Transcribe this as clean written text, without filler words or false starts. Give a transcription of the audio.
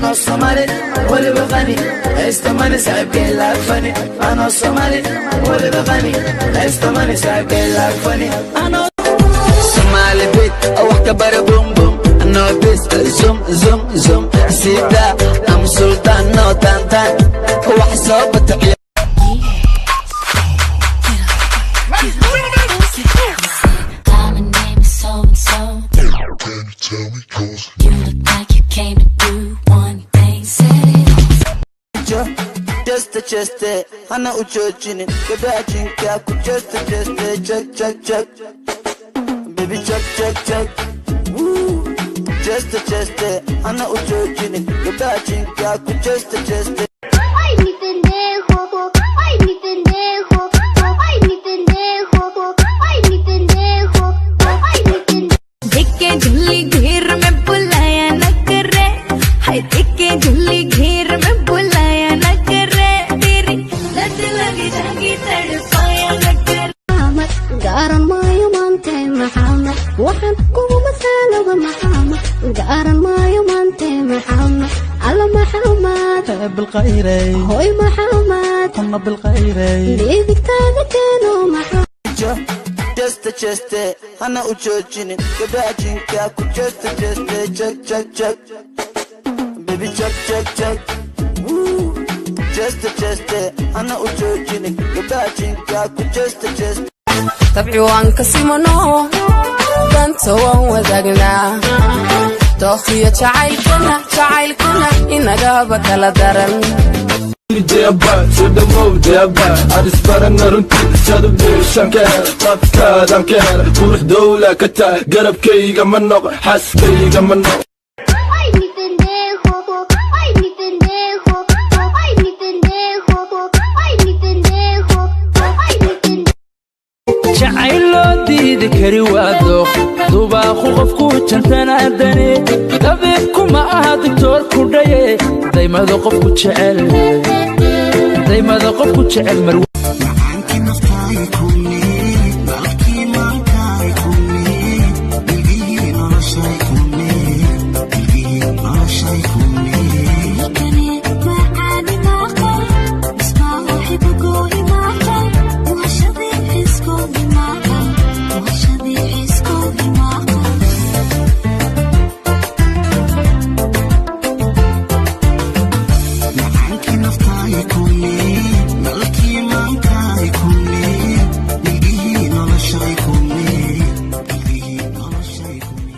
Anoo Soomaali weliba qani haysta money, saaxiibkay laag fani. Anoo Soomaali weliba qani haysta money, saaxiibkay laag fani. Anoo Somali beat, wax ka bara, boom boom, no peace, zoom zoom zoom sida am sultan, no tan tan wax soo bataciya. Hi, my name is so and so. Can you tell me 'cause You look like you came to do one thing. Set it off. Jeste jeste, hana u joojinin gabdhaha jinka ku jeste jeste. Check, check, check, baby, check, check, check. Woo. Jeste jeste, hana u joojinin gabdhaha jinka ku jeste jeste. Ay, mi pendejo, ay, mi pendejo, ay, mi pendejo, ay, mi pendejo, ay, mi pendejo. देखे झुल्ली घेर में बुलाया न करे, हाय, देखे झुल्ली घेर में बुलाया न करे, तेरी लत लग जाएगी, तड़पाया न करे। Maxamed garan maayo maante, Maxamed waxaan kugu masaaloba, Maxamed garan maayo maante, Maxamed alla Maxamed. Bilkhayray. Hoy Maxamed. Kuna bilkhayray. Midigtaada keeno, Maxamed. Jeste jeste, hana u joojinin gabdhaha jinka ku jeste jeste. Check, check, check, baby, check, check, check. Woo. Jeste jeste, hana u joojinin gabdhaha jinka ku jeste jeste. Dabci waan ka simano, danta waan wadaagnaa, dookhiyo jacaylkana, jacaylkana inagaba kala daran. Deaba soo dhawow, deaba adisbarana runtii sadubdheeshan ka hel, qabkaadan ka hel, qurux dowla ka tahay, garabkayga ma noq, xaaskayga ma noq. Ay, mi pendejo, ay, mi pendejo, ay, mi pendejo, ay, mi pendejo, ay, mi pendejo. Jacayl loo diidi kari waa dooq dubaaqu qofku jantanaadani, dabiibkuma aha digtoor ku dhaye, daymada qofku jecel, daymada qofku jecel mar. Macaankii naftaay kume, malkii maankaay kume, bilgihii noloshay kume, bilgihii noloshay kume. Kani macaani maqal, misbaaxi bugooni maqal, muhashadii xiskoodi maqal, muhashadii xiskoodi maqal. Macaankii naftaay kume, malkii maankaay kume, bilgihii noloshay kume, bilgihii noloshay kume.